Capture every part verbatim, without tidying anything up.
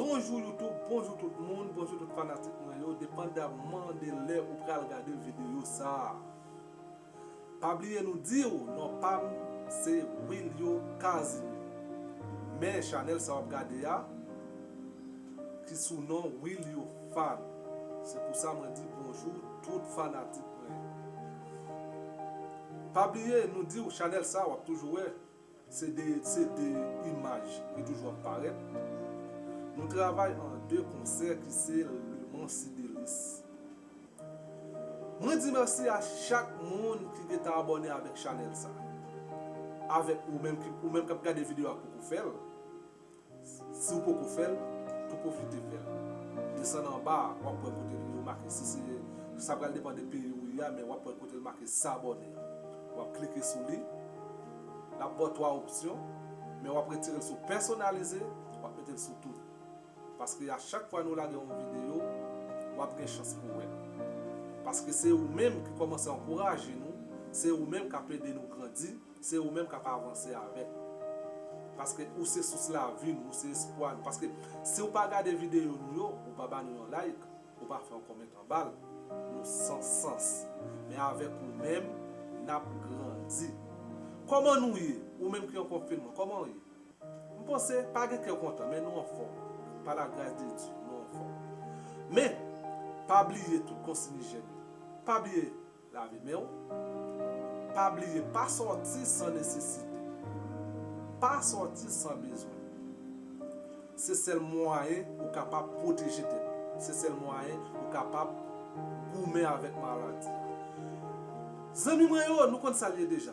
Bonjou YouTube, bonjou tout moun, bonjou tout fanatik mwen yo, depandaman de lè ou pral gade videyo sa a. Pa bliye nou di w, non pa m se Wilio Casimir. Men chanèl sa w ap gade a, ki sou non Wilio Fan. Se pou sa mwen di bonjou tout fanatik mwen yo. Pa bliye nou di w chanèl sa w ap toujou wè. Se de, se de imaj ki toujou ap parèt. Nou travay an de konsè ki se Le Mans Sidelis. Mwen di mèsi a chak moun ki gentan abòne avèk chanèl sa. Avèk ou menm ki, ou menm k ap gade videyo a poko fè l. Si w poko fè l, tou pwofite fè l. Desann anba a, w ap wè kote yo make. Si se, sa pral depann de peyi ou ye a, men w ap wè kote l make s'abonner a. W ap klike sou li, l ap ba w twa opsyon, men w ap retire l sou pèsonalize, w ap mete l sou tout. Paske a chak fwa nou lage yon videyo, w ap gen chans pou wè l. Paske se ou menm ki kòmanse ankouraje nou, se ou menm k ap ede nou grandi, se ou menm k ap avanse avèk nou. Paske ou se sous lavi nou, ou se espwa nou. Paske si w pa gade videyo nou yo, ou pa ba nou yon like, ou pa fè yon kòmantè anba l, nou san sans. Men avèk ou menm, n ap grandi. Kòman nou ye? Ou menm ki an konfinman, kòman w ye? M panse pa gen kè kontan, men nou anfòm. Pa lagras de Dye, nou anfòm. Men, pa bliye tout konsiy ijyèn yo. Pa bliye lave men w. Pa bliye, pa sòti san nesesite. Pa sòti san bezwen. Se sèl mwayen ou kapab pwoteje tèt ou. Se sèl mwayen ou kapab goumen avèk maladi. Zanmi mwen yo, nou konn sa l ye deja.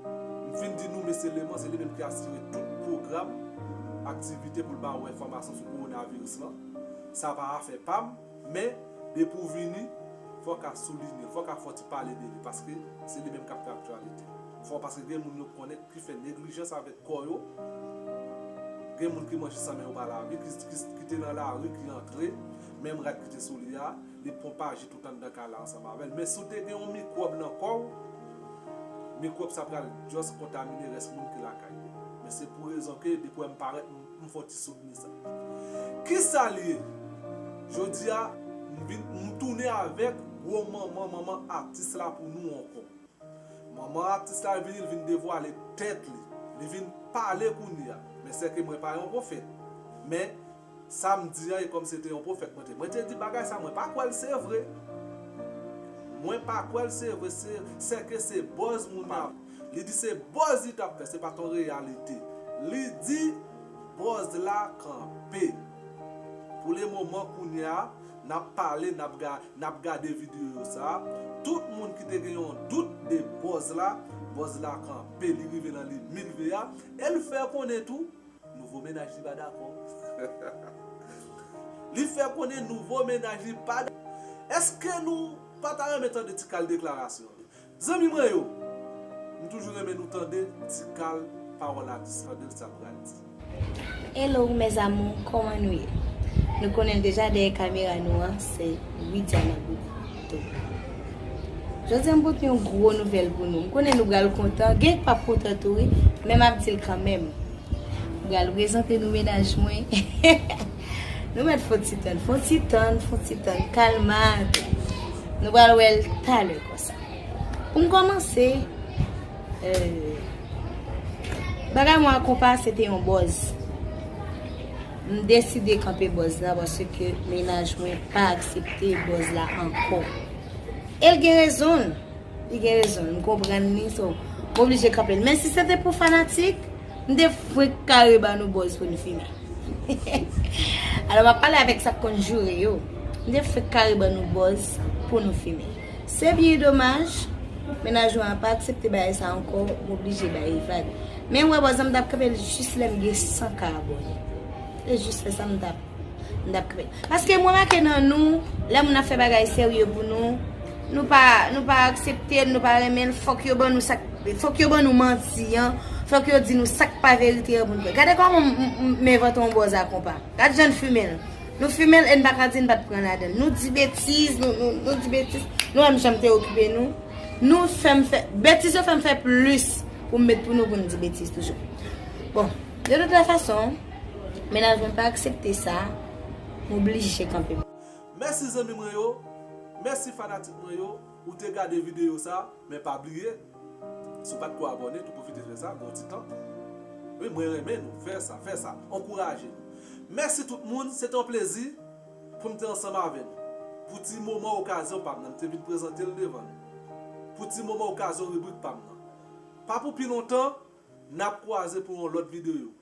M fin di nou, mesye Leman, se li menm ki asire tout pwogram aktivite pou l ba ou enfòmasyon sou kowonaviris lan. Sa pa afè pa m, men depi w vini, fò w ka soulinye, fò w ka fè yon ti pale de li, paske se li menm k ap fè aktyalite. Fò, paske gen moun yo konnen ki fè neglijans avèk kò yo, gen moun ki manje san men yo pa lave, ki, ki, ki te nan lari, ki antre, menm rad ki te sou li a, li pwopaje tout anndan kay la ansanm avè l. Men si w te gen yon mikwòb nan kò w, mikwòb sa pral just kontamine rès moun ki lakay yo. Men se pou rezon ke depi w wè m parèt, m, m fè yon ti soutni sa. Kisa l ye? Jodi a, m vin, m tounen avèk gwo manman, manman atis la pou nou ankò. Manman atis la vini, l vin devwale tèt li. Li vin pale kounye a. Men sèke mwen pa yon pwofèt. Men sa m di a, e kòm se te yon pwofèt mwen te. Mwen te di bagay sa, mwen pa kwè l se vre. Mwen pa kwè l se vre, se, sèke se buzz moun nan. Li di se buzz li t ap fè, se pa t yon reyalite. Li di buzz la kanpe. Pou le moman kounye a, n ap pale, n ap ga-, n ap gade videyo sa. Tout moun ki te gen yon dout de buzz la, buzz la kanpe, li rive nan limit li a, e l fè konnen tou, nouvo mennaj li pa dakò. Li fè konnen nouvo mennaj li pa dakò. Èske nou pa ta renmen tande ti kal deklarasyon li? Zanmi mwen yo, m toujou renmen nou tande ti kal pawòl atis, tande l sa l pral di. Hello mes amours, kòman nou ye? Nou konnen l deja, dèyè kamera nou an se Widiana Bouto. Jodi a m pote yon gwo nouvèl pou nou. M konnen nou pral kontan, gen k p ap kontan tou wi, men m ap di l kanmenm. M pral prezante nou mennaj mwen. Nou mèt fè yon ti tann, fè yon ti tann, fè yon ti tann, kalma. Nou pral wè l talè konsa. Pou m kòmanse, euh, bagay mwen ak konpa se te yon buzz. M deside kanpe buzz la paske mennaj mwen pa aksepte buzz la ankò. E l gen rezon l. Li gen rezon l. M konprann li, so, m oblije kanpe l. Men si se te pou fanatik, m te frenk kare ba nou buzz pou nou fimen. Alò, m ap pale avèk sa k konn joure yo. M te frenk kare ba nou buzz pou nou fimen. Se byen domaj, mennaj mwen an pa aksepte bagay sa ankò, m oblije ba li vag. Men ou wè buzz la, m t ap kanpe l jis lè m gen san ka abòne. Se jis lè sa m t ap, m t ap kanpe l. Paske m remake nan nou, lè moun ap fè bagay serye pou nou, nou pa, nou pa aksepte l, nou pa renmen l, fòk yo ban nou sa k, fòk yo ban nou manti an, fòk yo di nou sa k pa verite an pou n kwè. Gade kòman m, m, m, m envante yon buzz a konpa. Gad jan n fimen l. Nou fimen l e n pa ka di n pa t pran ladan l. Nou di betiz, nou, nou, nou di betiz. Nou wè m jan m te okipe nou. Nou fè m fè, betiz yo fè m fè plis pou m met pou nou pou n di betiz toujou. Bon, de toute façon, Mennaj mwen pa aksepte sa, m oblije kanpe. Mèsi zanmi mwen yo, mèsi fanatik mwen yo, ou te gade videyo sa, men pa bliye, si w pa t ko abòne, tou pwofite fè sa, gon ti tan. Wi, mwen renmen nou, fè sa, fè sa, ankouraje nou. Mèsi tout moun, se te yon plezi pou m te ansanm avè nou. Pou ti moman okazyon pa m nan, m te vin prezante l devan nou. Pou ti moman okazyon ribrik pa m nan. Pa pou pi lontan, n ap kwaze pou yon lòt videyo.